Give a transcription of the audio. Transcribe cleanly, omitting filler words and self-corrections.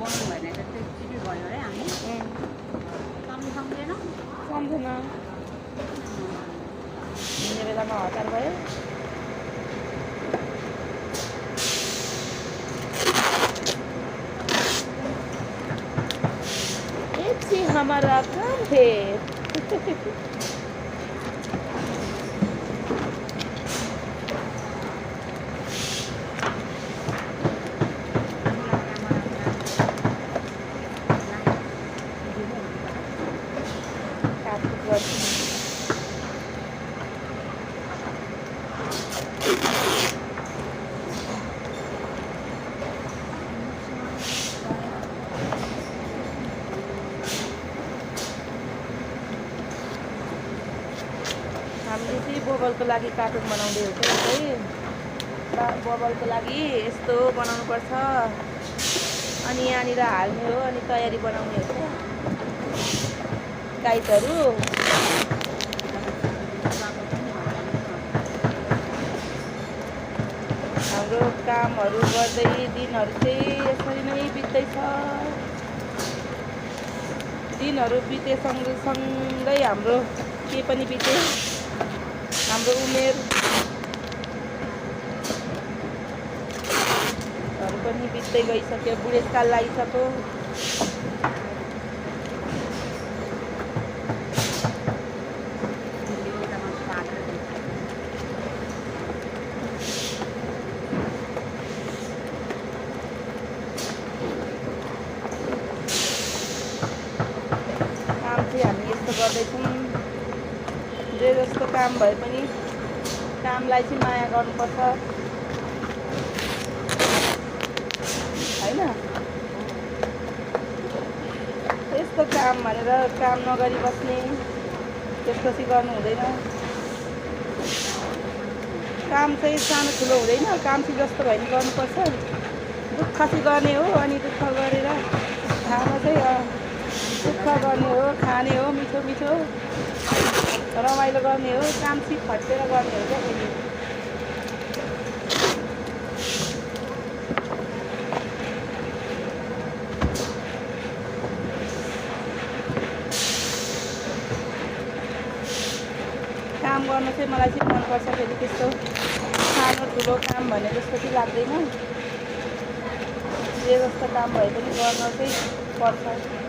बनाउनु भएन जस्तै छिटो भयो है हामी सम्झेनौँ सम्झेन हिँड्ने बेलामा हतार भयो एकछिन हमारा काम है हामीले चाहिँ बबलको लागि कार्टुन बनाउँदै हो क्या है बबलको लागि यस्तो बनाउनुपर्छ अनि यहाँनिर हाल्ने हो अनि तयारी बनाउने हो क्या काइटहरू हाम्रो कामहरू गर्दै दिनहरू चाहिँ यसरी नै बित्दैछ दिनहरू बिते सँगसँगै हाम्रो के पनि बिते हाम्रो उमेरहरू पनि बित्दै गइसक्यो बुढेसकाल लागिसक्यो काम चाहिँ हामी यस्तो गर्दैछौँ जे जस्तो काम भए पनि कामलाई चाहिँ माया गर्नुपर्छ होइन यस्तो काम भनेर काम नगरी बस्ने त्यसपछि गर्नु हुँदैन काम चाहिँ सानो ठुलो हुँदैन काम चाहिँ जस्तो भए नि गर्नुपर्छ दुःख चाहिँ गर्ने हो अनि दुःख गरेर खाना चाहिँ दुःख गर्ने हो खाने हो मिठो मिठो रमाइलो गर्ने हो काम चाहिँ खटेर गर्ने हो क्या फेरि काम गर्नु चाहिँ मलाई चाहिँ मनपर्छ फेरि त्यस्तो सानो ठुलो काम भने जस्तो चाहिँ लाग्दैन जे जस्तो काम भए पनि गर्न चाहिँ पर्छ